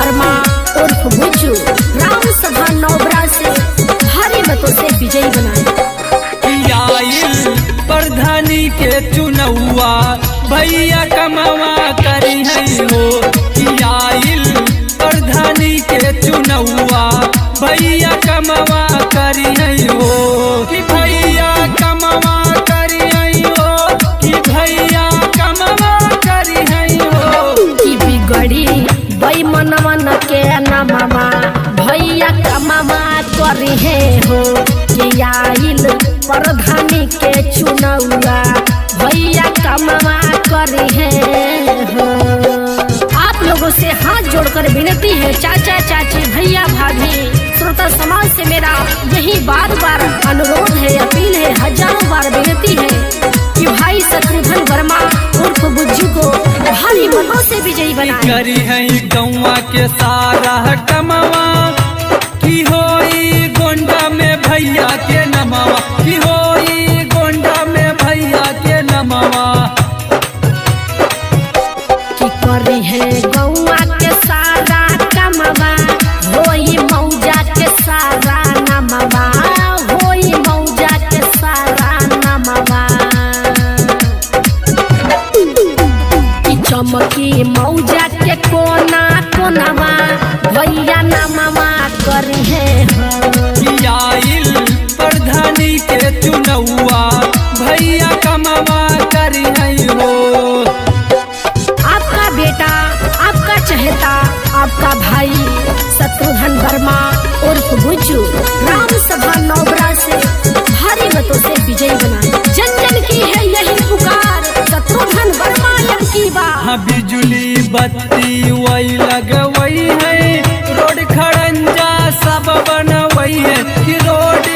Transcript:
वर्मा उर्फ बुज्जू ग्राम सभा नौबरा से भारी मतों से विजयी बनाए। आइल प्रधानी के चुनौआ भैया कमावा करी है हो। आइल प्रधानी के चुनौआ भैया कमावा करी है हो। कि भैया कमावा करी है हो। कि भैया कमावा करी है हो। की बिगड़ी बेईमानवा न के नमवा भैया कमावा करी है हो। कि आइल प्रधानी के चुनौआ भैया कमावा करी है हो। आप लोगों से हाथ जोड़कर विनती है, चाचा चाची भैया भाभी श्रोता समाज से मेरा यही बार बार अनुरोध है, अपील है, हजारों बार विनती है कि भाई शत्रुघ्न वर्मा उर्फ बुज्जू को भारी मतों से विजयी बनाए। करी है गौवा के सारा कमावा की होई गोंडा में भैया के नमावा। की होई गोंडा में भैया के नमावा। की करी है गौआ के सारा कमावा होई मौजा के सारा नमावा होई मौजा के सारा नमावा। की चमकी मौजा के कोना कोनावा भैया नमावा करी है हो। की आइल प्रधानी के चुनौआ भैया कमावा करी है हो। आपका बेटा, आपका चहेता, आपका भाई शत्रुघ्न वर्मा उर्फ बुज्जू ग्राम सभा नौबरा से भारी मतों से विजयी बनाए। जन जन की है यही पुकार, शत्रुघ्न वर्मा अब की बार। हाँ बिजली बत्ती वही लगवई है, रोड खड़ंजा सब बनवई है। कि रोड